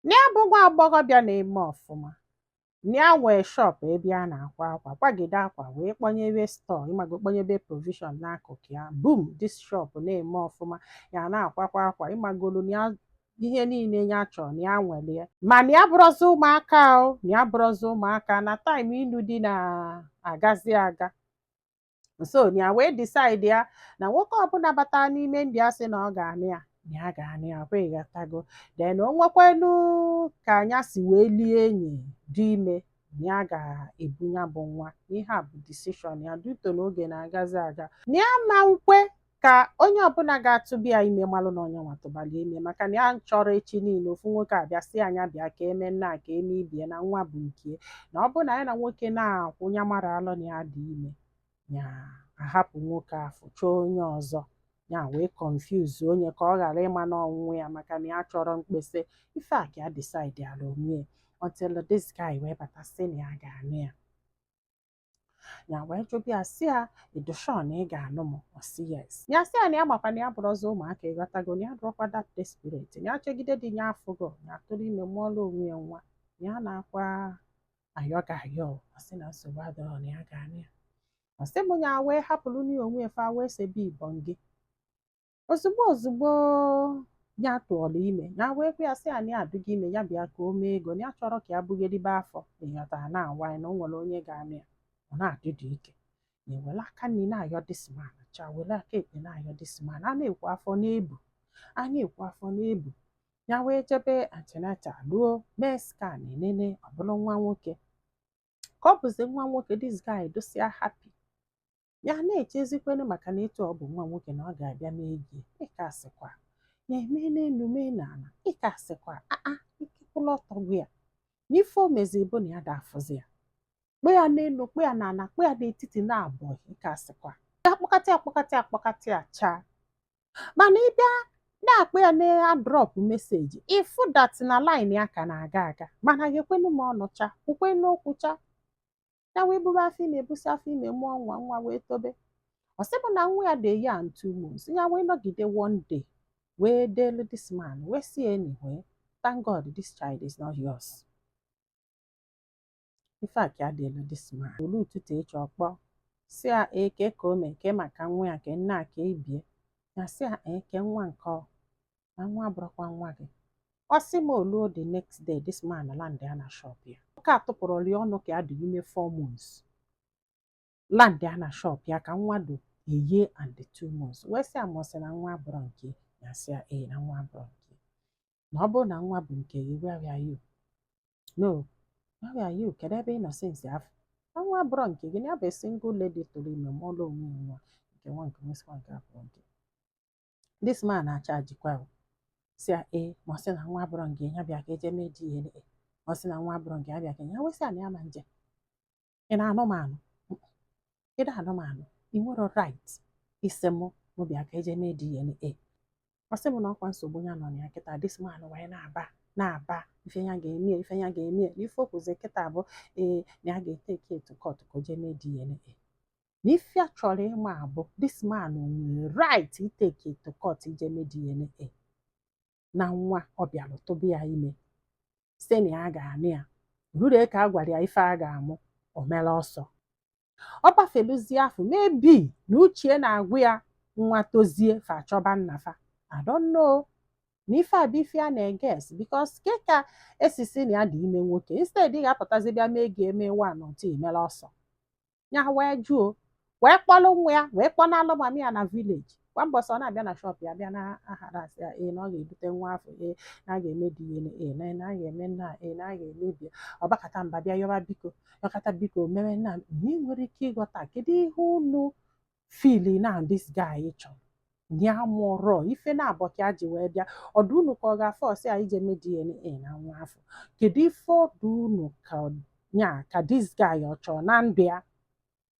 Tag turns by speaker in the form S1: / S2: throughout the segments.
S1: Na ya bụ nwa agbọghọbịa na-eme ọfụma, na ya nwee shop ebe a na-akwa akwa, kwagide akwa wee kpọnyebe store, ịmago, kpọnyebe provision n'akụkụ ya. Boom, this shop na-eme ọfụma, ya na-akwakwa akwa, ịmagolu, na ya ihe niile ya chọrọ na ya nwere ya. Mana ya bụrụzi ụmụaka o, na ya bụrụzi ụmụaka na time ịnụ di na-agazi aga nso. Na ya wee decide ya na nwoke ọbụla batara n'ime ndị a sị na ọ ga-anụ ya, na ya ga-anụ ya kwa, ịghọtago. Then o nwekwenu ka anya si wee lie enyi dị ime, na ya ga-ebu ya bụ nwa. Ihe a bụ decision ya due to na oge na-agazi aga, na ya ma nkwe ka onye ọbụla ga-atụba ya ime malụ na onye nwa tụbali ime, maka na ya chọrọ echi niile ofu nwoke abịa sị anya bịa ka eme nna ka eme ibie na nwa bụ nke, na ọ bụ na ya na nwoke na-akwụ ya mara alụ na ya dị ime, ya ahapụ nwoke afọ chọọ onye ọzọ, ya wee confuse onye ka ọ ghara ịma n'ọnwụ ya, maka na ya chọrọ mkpesa. Ife a ka ya decide ala onwe ya until this guy wee bata sị na ya ga-anụ ya. Ya wee jụbịa ya sị ya, "Ị sure na ị ga-anụ m?" Ọ sị yes. Ya sị ya na ya makwa na ya bụrụzi ụmụaka, ịghọtago, na ya dụrọkwa that desperate, na ya chegide dị ya afụgo ya tụrụ ime mụọla onwe ya nwa, na ya na-akwa ayọ ga-ayọ. Ọ sị na nsogbu adịrọ, na ya ga-anụ ya. Ọ sị m ya wee hapụrụ na onwe ya fa wee sebe ibọn gị. Ozugbo ozugbo ya tụọrọ ime, ya wee gwa ya sị ya na ya adụgo ime, ya bịa ka o mee ego, na ya chọrọ ka ya bugeribe afọ, ịghọtara, na-awa ya na o nwere onye ga-anụ ya. Ọ na-adịdị ike na ewere aka nri na-ayọ this man cha, were aka ekpe na-ayọ this man, a na-ekwu afọ na-ebu, a na-ekwu afọ na-ebu. Ya wee jebe antenatal, ruo mee scan, enene, ọ bụrụ nwa nwoke. Ka ọ bụzi nwa nwoke, this guy dosia happy. Ya na-echezikwenu maka na etu ọ bụ nwa nwoke na ọ ga-abịa mee gị ịka asịkwa ya eme n'elu mee n'ala, ịka asịkwa aa ike kwụla ọtọ gwa ya na ife o mezi bụ na ya da afụzi ya, kpe ya n'elu, kpe ya n'ala, kpe ya n'etiti na abụọ, ike asịkwa ya kpọkata ya, kpọkata ya, kpọkata ya chaa. Mana ịbịa na-akpọ ya na-adrop message, ịfụ that na line ya ka na-aga aga. Mana ga-ekwenu m ọnụcha kwukwenu okwucha. Ya wee buru afọ ime, ebusi afọ ime, mụọ nwa, nwa wee tobe. Ọ sị bụ na nwa ya dị a year and 2 months. Ya wee nọgide, one day wee delu this man wee si, "Anyway, thank God this child is not yours." Ife a ka ya delu this man. Olu ụtụtụ echi, ọkpọ si ya eke ka o mee ke maka nwa ya, ke nna ka ebie. Ya si ya eke nwa nke ọ na nwa abụrụkwa nwa gị. Ọ sị m oluo the next day, this man land ya na shop ya. Nke a tụpụrụ ya ọnụ ka ya dị ime 4 months, land ya na shop ya ka nwa dị a year and 2 months, wee sị ya ma ọ sị na nwa abụrọ nke ya. Sị ya ee, na nwa abụrọ nke, na ọ bụrụ na nwa bụ nke gị, where were you? No, where were you? Kedu ebe ị nọ since afọ na nwa abụrọ nke gị, na ya bụ single lady tụrụ ime mụọla onwe ya nwa nke nwa nke nwesịkwa nke abụọ nke this man na-achajikwa o. Si ya ee, ma ọ sị na nwa abụrọ nke ya, bịa ka eje mee DNA. Ma ọ sị na nwa abụrọ nke ya, bịa ka ya wee sị ya na ya ma nje. Ị na-anụ m anụ? Ị na-anụ m anụ? Ị nwere right isi mụ mụ bịa ka eje mee DNA. Ọ sị m na ọkwa nsogbu ya nọ na ya kịta. This man wee na-aba na-aba ife ya ga-eme, ife ya ga-eme, na ife okwuzi kịta bụ ee, na ya ga-etake to court ka o jee mee DNA. Na ife a chọrọ ịma bụ, this man nwere right itake to court ije mee DNA na nwa ọ bịara tụba ya ime site na ya ga-anụ ya? Ruru ka a gwara ya ife a ga-amụ, o mere ọsọ ọ gbafeluzie afọ. Maybe na uche na-agwụ ya, nwa tozie fa chọba nna fa. I don't know na ife a bụ ife a na-eguess, because ke ka esisi na ya dị ime nwoke, instead ị ga-apụtazi bịa mee gị eme one or two, emere ọsọ. Ya wee jụọ, wee kpọrọ nwa ya, wee kpọnalụ mami ya na village. Kwa mbọsị ọ na-abịa na shop ya, bịa na ahara, asị ya ee, na ọ ga-ebute nwa afọ, ee, na a ga-eme DNA, na a ga-eme nna, ee, na a ga-emebi. Ọbakata mba bịa yọba biko, yọkata biko, mewe nna na ị nwere ike ịghọta kedu ihe unu feel na this guy chọrọ ya mụrọ ife na-abọ ka ya ji wee bịa ọdụ unu, ka ọ ga-afọ ọsị a ije mee DNA na nwa afọ. Kedu ife ọdụ unu ka nya ka this guy ọ chọrọ na ndụ ya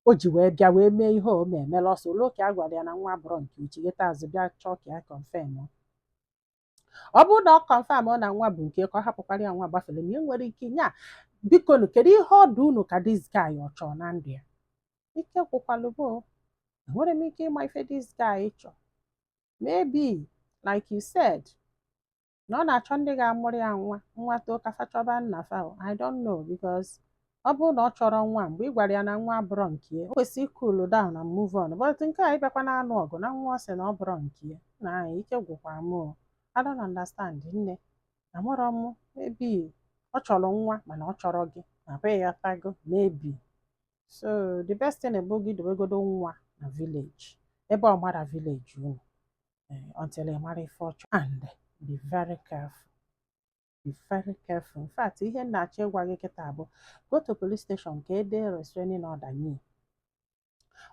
S1: o ji wee bịa wee mee ihe o mee emela ọsọ ole ka a gwara ya na nwa bụrụ nke uche geta azụ bịa chọọ ka ya confirm? Ọ bụrụ na ọ confirm ọ na nwa bụ nke, ka ọ hapụkwara ya nwa gbafere na e nwere ike nya. Biko nu, kedu ihe ọdụ unu ka this guy ọ chọrọ na ndụ ya? Ike gwụkwalụbo, enwere m ike ịma ife this guy chọrọ. Maybe like you said. Na ọ na-achọ ndị ga-amụrụ ya nwa, nwa too ka fa chọba nna fa o. I don't know, because ọ bụrụ na ọ chọrọ nwa, mgbe ị gwara ya na nwa abụrọ nke ya, o kwesịrị cool down and move on. But nke a ịbịakwa na-anụ ọgụ na nwa ọ sị na ọ bụrọ nke ya, na ike gwụkwa m o. I don't understand, nne. Amarọ m, maybe ọ chọrọ nwa mana ọ chọrọ gị na be ya tago, maybe. So the best thing bụ gị dobegodo nwa na village ebe ọ mara village unu until ị mara ife ọ chọrọ. And be very careful, be very careful. In fact, ihe m na-achọ ịgwa gị kịta bụ go to police station ka e dee restraining order nye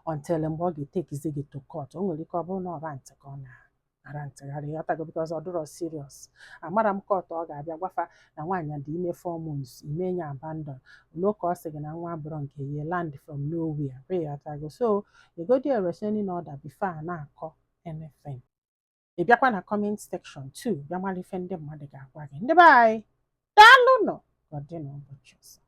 S1: until mgbe ọ ga-etekizi gị to court. O nwere ike ọ bụrụ na ọ rant ka ọ na-arantịgharị, ghọtago? Because ọ dịrọ serious. Amara m court ọ ga-abịa gwafa na nwaanyị dị ime 4 months, ime ya abandon no, ka ọ sị gị na nwa abụrọ nke ya, land from nowhere, ghọtago? So egodi a restraining order before a na-akọ anything. Ị bịakwa na comment section 2, bịa mara ife ndị mmadụ ga-agwa gị. Ndị be anyị, daalụ nọ. Ka ọ dị n'ụbọchị ọzọ.